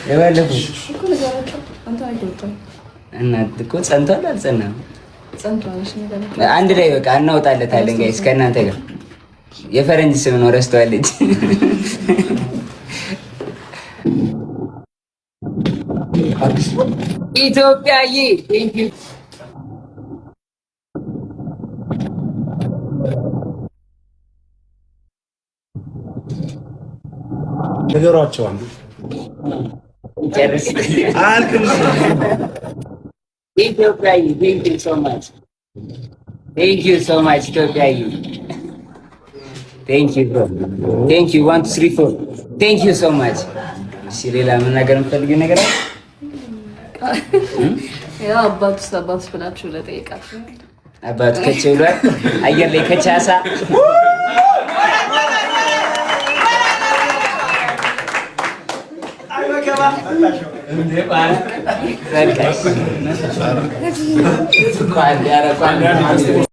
የባለፈው እና እኮ ጸንቷል አልጸናም? አንድ ላይ በቃ እናወጣለታለን guys ከእናንተ ጋር። የፈረንጅ ስም ነው ረስተዋለች። ኢትዮጵያዬ thank you። ነገሯቸው አንዱ ጨርስ። ኢትዮጵያዬ thank you so much, thank you so much ኢትዮጵያዬ፣ thank you bro, thank you። 1 2 3 4, thank you so much። እሺ ሌላ መናገር የምትፈልጊው ነገር አለ? ያው አባቱስ አባቱስ ብላችሁ ለጠየቃችሁ አባቱ ከች ብሏል። አየር ላይ ከቻሳ። በቃ።